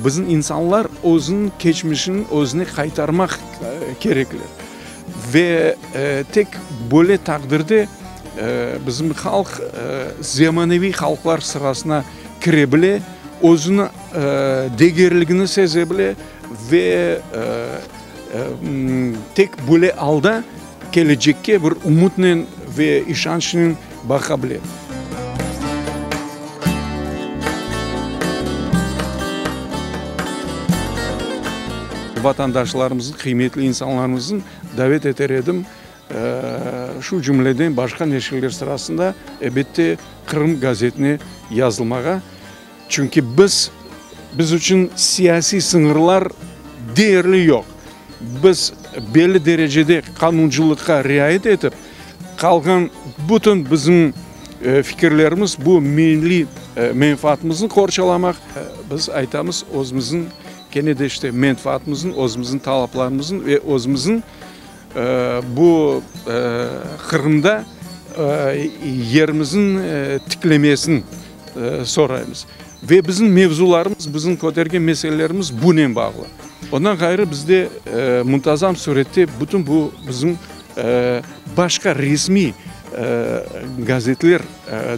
Bizim insanlar özüniñ keçmişini özüne qaytarmaq kerekler. Ve tek böyle taqdirde bizim halq zemaneviy halqlar sırasına kire bile, özüniñ degerligini seze bile ve tek böyle alda kelecekke bir ümütnen ve işançnen baqa bile. Vatandaşlarımıznı, qıymetli insanlarımıznı davet eter edim, şu cümleden başqa neşirler sırasında, elbette, Qırım gazetine yazılmağa. Çünki biz, biz içün siyasiy sıñırlar deyerli yoq. Biz belli derecede qanuncılıqqa riayet etip, qalğan bütün bizim fikirlerimiz bu milliy menfaatımıznı qorçalamaq. Biz aytamız, özümizniñ kene de işte menfaatımıznı, özümizniñ talaplarımıznı ve özümizniñ bu Qırımda yerimizniñ tiklemesini soraymız. Ve bizim mevzularımız, bizim kötergen meselelerimiz bunen bağlı. Ondan ğayrı bizde muntazam sürette bütün bu bizim başqa resmiy gazetler,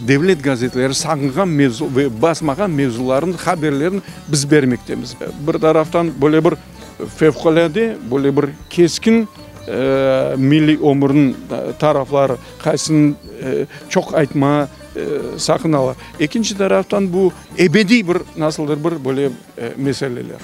devlet gazetleri saqınğan mevzu ve basmağan mevzularnı, haberlerni biz bermektemiz. Bir taraftan böyle bir fevqulâde, böyle bir keskin milliy ömürniñ tarafları, qaysını çoq aytmağa saqınalar. Ekinci taraftan bu ebediy bir nasıldır bir böyle meseleler.